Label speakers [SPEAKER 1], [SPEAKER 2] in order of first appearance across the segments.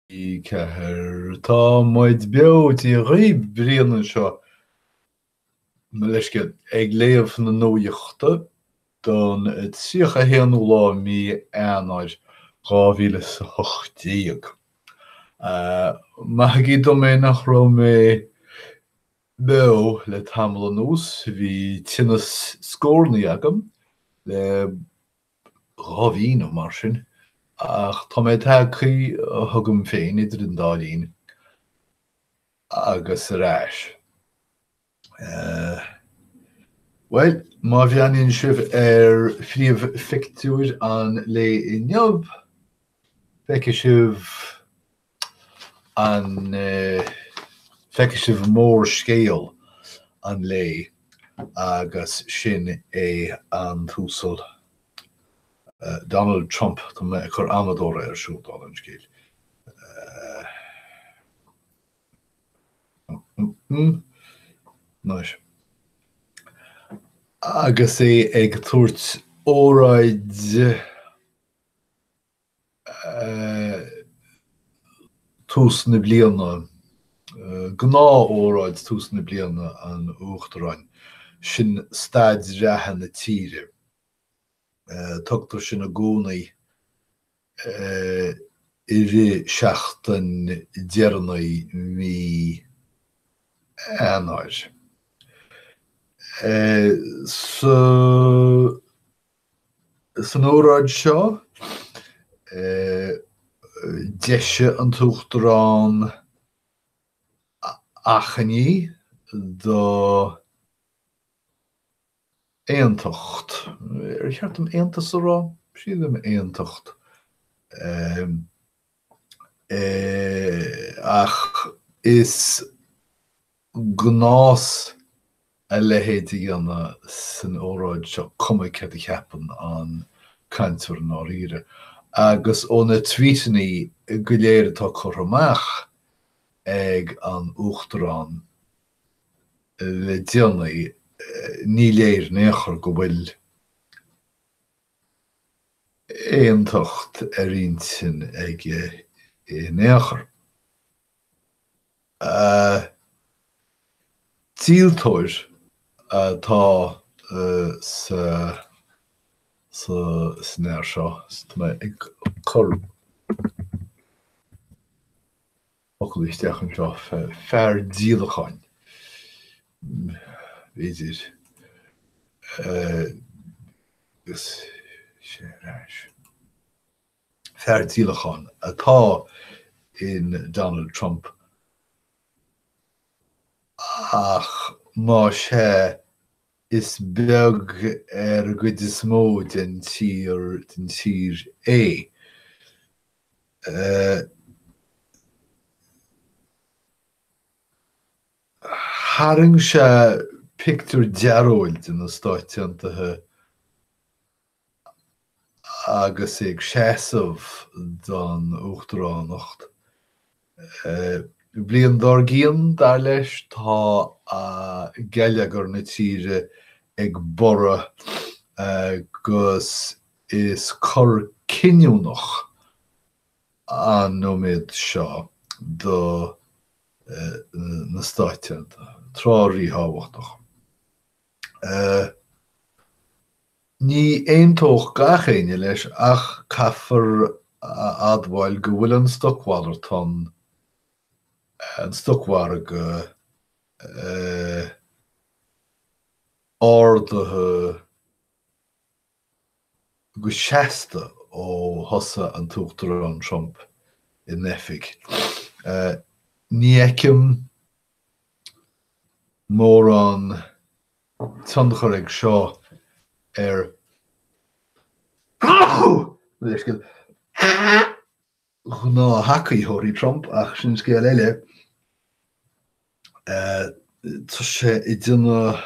[SPEAKER 1] 4. Tá muid beo, Dia dhaoibh, Brian anseo, mo leithscéal, ag léamh na nuachta don 31ú lá mí Eanáir 2018. Maithigí dom é nach raibh mé beo le tamall anuas, bhí tinneas scornaí agam le 2 mhí nó mar sin, ach tá mé tagtha chugam féin idir an dá linn agus ar ais. Bhuel, má bhreathnaíonn sibh ar phríomhphictiúr an lae inniu, feicfidh sibh an, feicfidh sibh mórscéal an lae agus sin é an tUasal Donald Trump, tá mé ag cur amadóra ar siúl, dála an scéil. Anois. Agus é ag tabhairt óráid tús na bliana, gnáth-óráid tús na bliana an Uachtaráin, sin staid reatha na tíre. Tugtar sin i gcónaí i rith seachtain deireanaí mí Eanáir. Sa. San óráid seo, d'eisigh an tUachtarán achainí do aontacht. Ar cheart dom aontas a rá? Sílim aontacht. Ach is gnás a leithéid a dhéanamh san óráid seo, cuma céard a cheapann an cainteoir i ndáiríre. Agus ó na tvuíteanna go léir atá curtha amach ag an Uachtarán le déanaí, ní léir in aon chor go bhfuil aontacht ar intinn aige in aon chor. Díoltóir atá sa san fhear seo. Tá mé ag cur focal isteach anseo, fear díolacháin, b'fhéidir, agus sé ar ais. Fear díolacháin atá in Donald Trump ach más ea is beag ar an gcuid is mó den tír den tír é. Tharraing sé pictiúr dearóil de na Stáit Aontaithe agus é ag seasamh don uachtaránacht. Bliain dár gcionn, dar leis, tá geilleagar na tíre ag borradh agus is cor cinniúnach an nóiméad seo do na Stáit Aontaithe, tráth ríthábhachtach. Ní aontódh gach éinne leis ach caithfear a admháil go bhfuil an stocmhalartán, an stocmhargadh, ardaithe go seasta ó thosaigh an tUachtarán Trump in oifig. Ní fheicim mórán tionchar ag seo ar ghnáth-thacaítheoirí Trump, ach sin scéal eile. Tá sé ag déanamh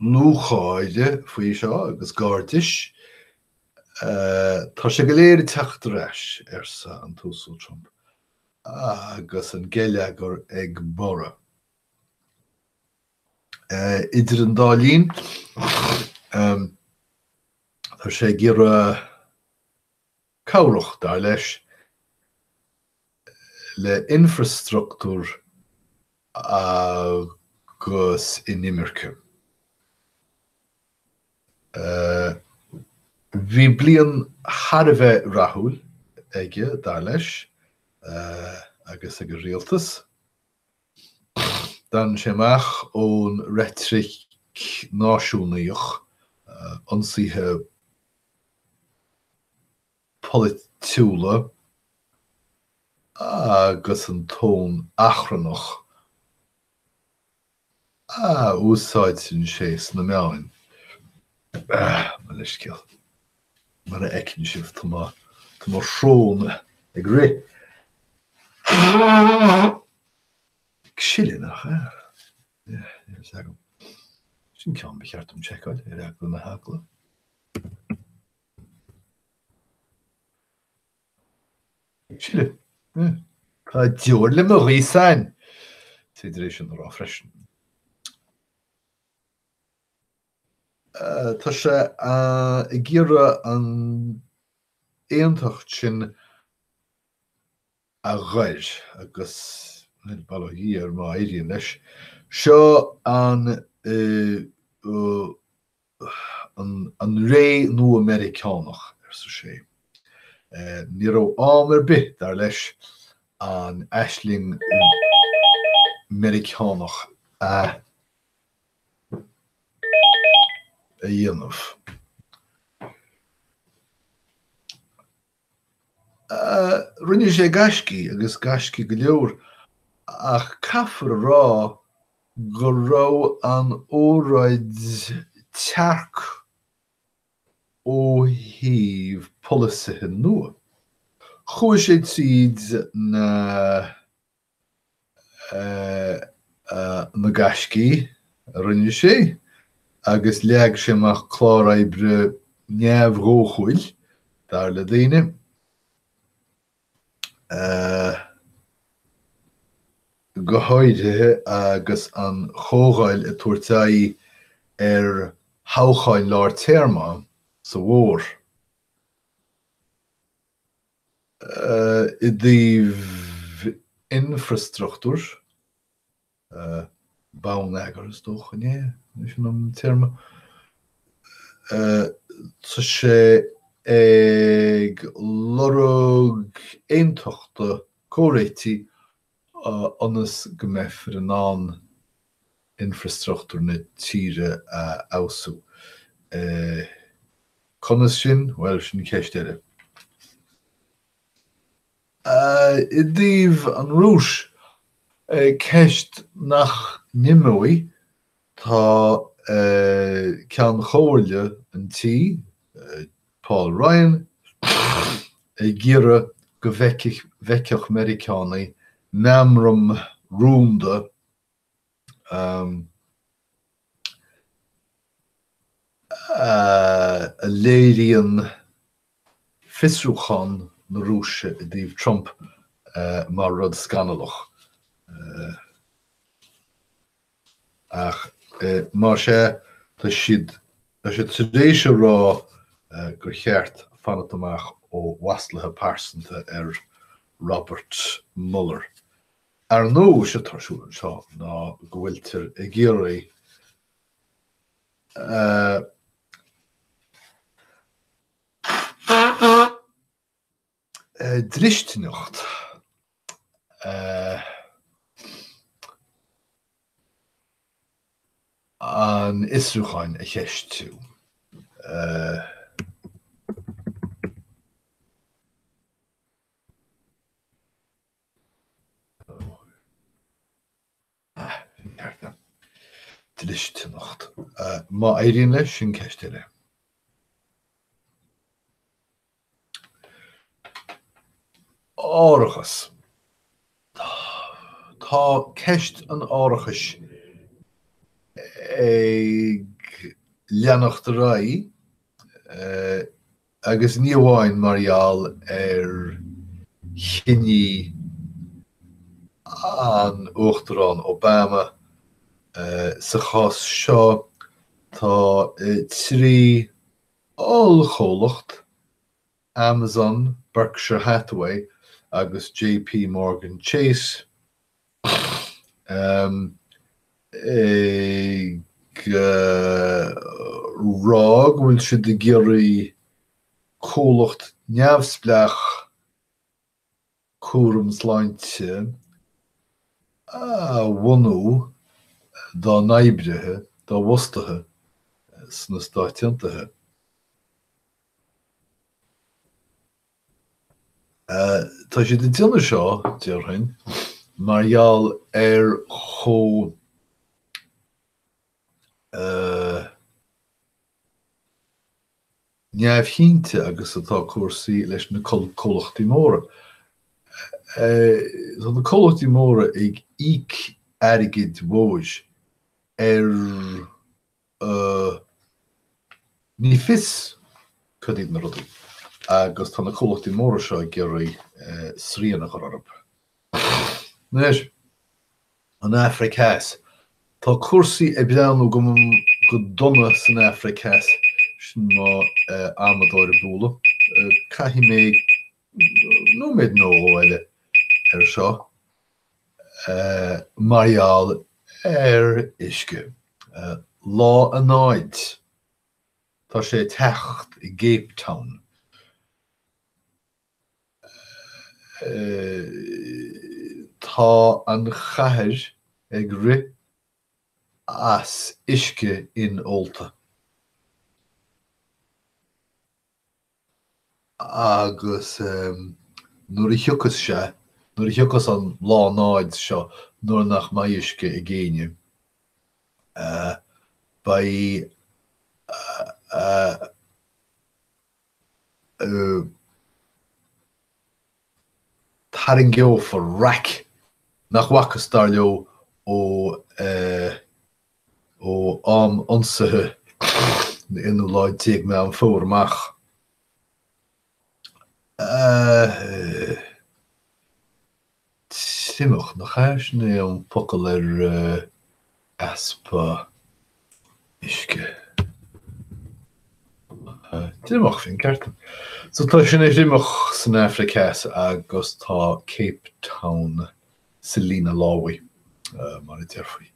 [SPEAKER 1] lúcháire faoi seo agus gairdis. Tá sé go léir ag teacht ar ais, arsa an tUasal Trump, agus an geilleagar ag borradh. Idir an dá linn, tá sé ag iarraidh cabhrach, dar leis. Le infreastruchtúr agus inimirce. Bhí bliain thar a bheith rathúil aige, dar leis, agus ag a rialtas. D'fhan sé amach ón reitric náisiúnaíoch, ionsaithe polaitiúla agus an tón achrannach a úsáideann sé sna meáin. Mo leithscéal. Mar a fheiceann sibh, tá mo, tá mo shrón ag rith. Ag sileadh, nach ea? Níl a fhios agam. Sin ceann ba cheart dom seiceáil ar eagla na heagla. Sileadh. Tá deoir le mo ghaothsain! Is féidir é sin a rá freisin. Tá sé ag iarraidh an aontacht sin a ghoir agus, bhuel, bail ó Dhia air má éiríonn leis. Seo an an ré nua Meiriceánach, arsa sé. Ní raibh am ar bith, dar leis, an aisling Mheiriceánach a dhéanamh. Rinne sé gaiscí, agus gaiscí go leor, ach caithfear a rá go raibh an óráid tearc ó thaobh polasaithe nua. Chuaigh sé tríd na. na gaiscí a rinne sé agus leag sé amach clár oibre neamhdhóchúil, dar le daoine. Go háirithe agus an Chomhdháil ag tabhairt aghaidh ar thoghcháin lár téarma sa bhfómhar. I dtaobh infreastruchtúir, bonneagar is dócha, an é? Sin an téarma. Tá sé ag lorg aontachta comhréitigh ionas go mbeifear in ann infreastruchtúr na tíre a fheabhsú. Conas sin? Bhuel, sin ceist eile. I dtaobh an Rúis, ceist nach n-imeoidh, tá Ceann Chomhairle an Tí, Paul Ryan, ag iarraidh go bhfeicfeadh Meiriceánaigh meamram rúnda a léiríonn fiosrúchán na Rúise i dtaobh Trump mar rud scannalach. Ach más ea, tá siad tá siad tar éis a rá gur cheart fanacht amach ó mhasluithe pearsanta ar Robert Mueller. Ar ndóigh, is é atá ar siúl anseo ná go bhfuiltear ag iarraidh dlisteanacht an fhiosrúcháin a cheistiú. Dlisteanacht. Má éiríonn leis, sin ceist eile. Árachas. Tá ceist an árachais ag leanacht ar aghaidh Agus ní amháin mar gheall ar chinní an Uachtaráin Obama. Sa chás seo, tá 3 ollchomhlacht, Amazon, Berkshire Hathaway. agus JP Morgan Chase ag rá go bhfuil siad ag iarraidh comhlacht neamhspleách cúram sláinte a bhunú dá n-oibrithe, dá bhfostaithe sna Stáit Aontaithe. Tá siad ag déanamh seo, déarfainn, mar gheall ar chomh neamhchinnte agus atá cúrsaí leis na comhlachtaí móra. Tá na comhlachtaí móra ag íoc airgid mhóir ar Ní fios cad iad na rudaí agus tá na comhlachtaí móra seo ag iarraidh srian a chur orthu. Anois, an Afraic Theas. Tá cúrsaí ag breathnú go go dona san Afraic Theas. Sin mo amadóir ag bualadh. Caithfidh mé nóiméad nó dhó eile ar seo. Mar gheall ar uisce. Lá a náid. Tá sé ag teacht i gCape Town. Tá an chathair ag rith as uisce inólta. Agus nuair a thiocfas sé, nuair a thiocfas an lá náid seo nuair nach mbeidh uisce ag éinne, beidh tarraingeofar raic nach bhfacthas, dar leo, ó ó am ionsaithe an aonú lá déag Meán Fómhair amach. Triomach, nach ea? Sin é an focal ar easpa uisce. Triomach, bhí an ceart agam. So tá sé ina thriomach san Afraic Theas agus tá Cape Town sa líne lámhaigh, mar a déarfaí.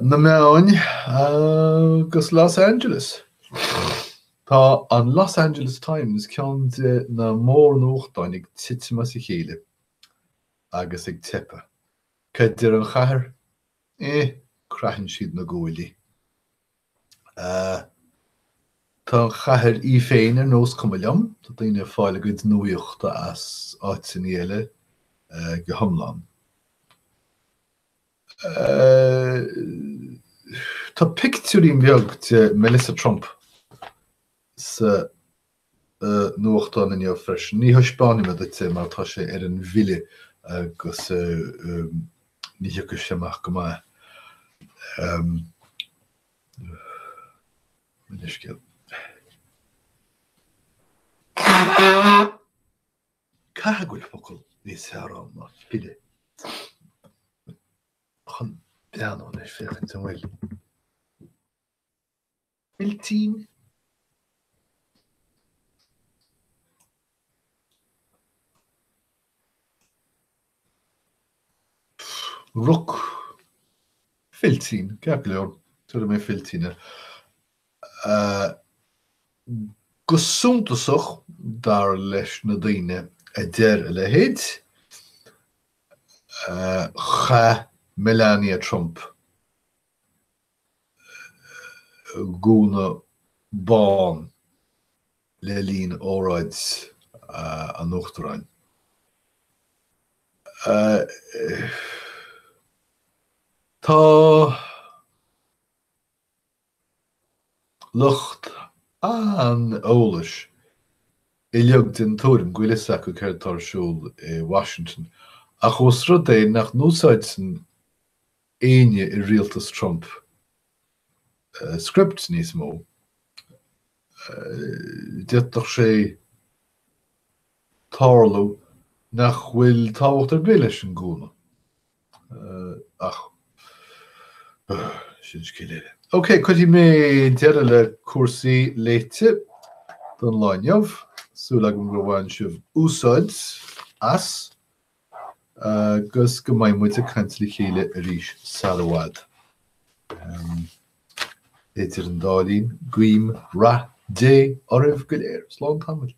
[SPEAKER 1] Na meáin agus Los Angeles. Tá an Los Angeles Times, ceann de na mórnuachtáin, ag titim as a chéile agus ag teipeadh. Cad a deir an chathair? Eh, croitheann siad na guaillí. Tá an chathair í féin ar nós cuma liom, tá daoine ag fáil a gcuid nuaíochta as áiteanna eile go hiomlán. Tá pictiúirín beag de Melissa Trump sa nuachtán inniu freisin. Ní thaispeánfaidh mé duit é mar tá sé ar an bhfilleadh agus ní thiocfaidh sé amach go maith. Mo leithscéal. Caithfidh go bhfuil focal níos fearr ann ná filleadh. Chun breathnú anois féachaint an bhfuil. Filltín? Ruc. Filltín, ceart go leor, tabharfaidh mé filltín air. Go suntasach, dar leis na daoine a deir a leithéid, chaith Melania Trump gúna bán le linn óráid an Uachtaráin. Tá lucht an eolais uilig den tuairim go bhfuil fhios acu céard atá ar siúl i Washington, ach ós rud é nach n-úsáideann éinne i rialtas Trump script níos mó, d'fhéadfadh sé tarlú nach bhfuil tábhacht ar bith leis an gúna. Ach sin scéal eile. Ok, cuirfidh mé deireadh le cúrsaí léite don lá inniu. Súil agam gur bhain sibh úsáid as agus go mbeidh muid ag caint le chéile arís sar i bhfad. Idir an dá linn, guím rath Dé oraibh go léir. Slán tamaill.